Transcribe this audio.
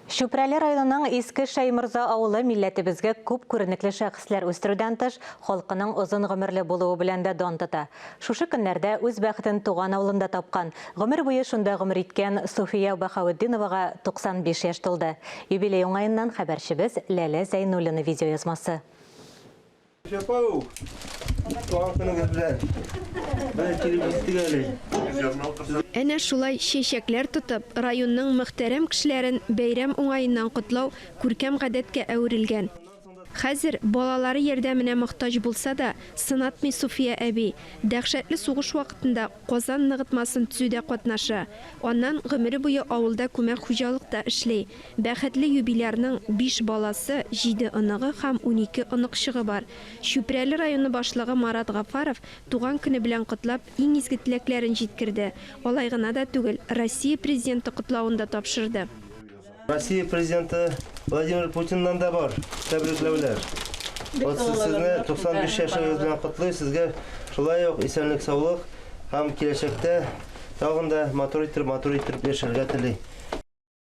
Чүпрәле районының Иске Шәйморза авылы милләтебезгә күп күренекле шәхесләр үстерүдән тыш, халкының озын гомерле булуы белән дә дан тота. Шушы көннәрдә үз бәхетен туган авылында тапкан, гомер буе шунда гомер иткән Суфия Баһаветдиновага 95 яшь тулды. Юбилей уңаеннан хәбәрчебез Ләлә Зәйнуллина видеоязмасы. Апау, туган көнегез белән. Менә килеп җиттек әле. Әнә шулай чәчәкләр тотып, районның мөхтәрәм кешеләрен бәйрәм уңаеннан котлау күркәм гадәткә әверелгән. Хәзер балалары ярдәменә мохтаҗ булса да, сынатмый Суфия әби. Дәһшәтле сугыш вакытында Казан ныгытмасын төзүдә катнаша. Аннан гомере буе авылда күмәк хуҗалыкта эшли. Бәхетле юбилярның биш баласы, җиде оныгы һәм 12 оныкчыгы бар. Чүпрәле районы башлыгы Марат Гафаров туган көне белән котлап, иң изге теләкләрен җиткерде. Алай гына да түгел, Россия Президенты котлавын да тапшырды. Россия Президенты Владимир Путиннан да бар тәбрикләүләр. Вот сезне 95 яшегез белән котлыйм, сезгә шулай ук исәнлек-саулык һәм киләчәктә тагын да матур иттереп, матур иттереп яшәргә тели.